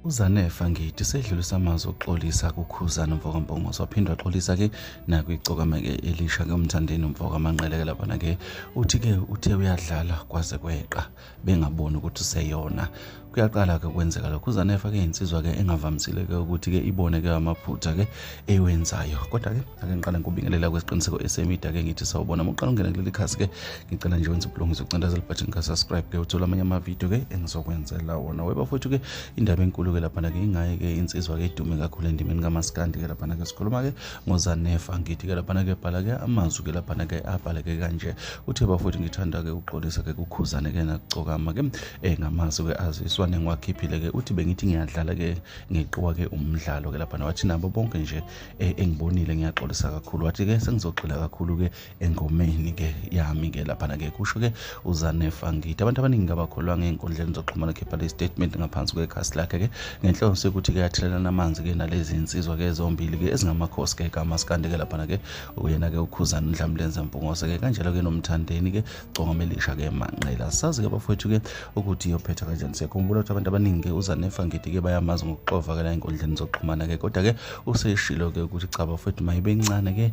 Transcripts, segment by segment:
UZanefa ngithi sedlulisa amazwi okuxolisa kuKhuzani Mvokampunga waphinde waxolisa-ke nakwicokama-ke elisha-ke uMthandeni Mvokamanqele-ke laphana-ke uthi-ke uthe uyadlala kwaze kweqa bengaboni ukuthi useyona. Kuyaqala-ke kwenzeka lokho. UZanefa-ke insizwa-ke engavamisile-ke ukuthi-ke ibone-ke amaphutha-ke ewenzayo. Kodwa-ke ake ngiqale ngikubingelela kwesiqiniseko esemida-ke ngithi sawubona. Uma uqala ungena kuleli khasi-ke ngicela nje wenze ubulungiswa ucindezela ibhathini ka-subscribe-ke uthola amanye amavidiyo-ke engizokwenzela wona. Webafowethu-ke indaba enkulu-ke laphana-ke ingaye-ke insizwa-ke idume kakhulu endimeni kaMaskandi-ke laphana-ke sikhuluma-ke ngoZanefa ngithi-ke laphana-ke bhala-ke amazwi-ke laphana-ke abhaleke kanje. Uthe bafowethu ngithanda-ke ukuxolisa-ke kuKhuzani-ke nakucokama-ke ngamazwi-ke aziswane ngiwakhiphile-ke uthi bengithi ngiyadlala-ke ngeqiwa-ke umdlalo-ke laphana wathi nabo bonke nje engibonile ngiyaxolisa kakhulu wathi-ke sengizogxila kakhulu-ke engomeni-ke yami-ke laphana-ke kusho-ke uZanefa ngithi abantu abaningi ngabakholwanga ey'nkundleni zokuxhumana khipha le statement ngaphansi kwekhasi lakhe-ke ngenhloso yokuthi-ke yathelelana amanzi-ke nalezi insizwa-ke zombili-ke ezingamakhosi-ke kaMaskandi-ke laphana-ke uyena-ke uKhuzani Ndlamlenze Mpungose-ke kanjalo-ke noMthandeni-ke Cokomelisha-ke Manqela. Sazi-ke bafowethu-ke ukuthi iyophetha kanjani. Siyakhumbula ukuthi abantu abaningi-ke uZanefa ngithi-ke bayamazi ngokuxova-ke la ey'nkundleni zokuxhumana-ke kodwa-ke useshilo-ke ukuthi cha bafowethu mayibe ncane-ke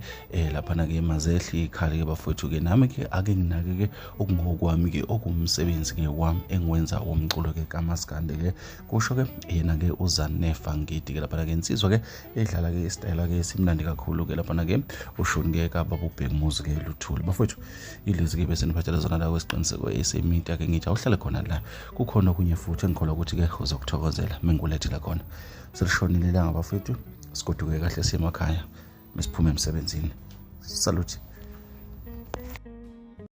laphana-ke mazehli ikhali-ke bafowethu-ke nami-ke ake nginake-ke okungokwami-ke okuwumsebenzi-ke wami engiwenza womculo-ke kaMaskandi-ke kusho-ke yena-ke uZanefa ngithi-ke laphana-ke insizwa-ke edlala-ke isitayela-ke esimnandi kakhulu-ke laphana-ke ushoni-ke kababa uBheki Muzi-ke Luthuli. Bafowethu ilezi-ke bese niphathela zona la kwesiqiniseko esemida-ke ngithi awuhlale khona la kukhona okunye futhi engikholwa ukuthi-ke uzokuthokozela mengulethela khona. Selishonile ilanga bafowethu sigoduke kahle siyemakhaya mesiphume emsebenzini. Saluthi.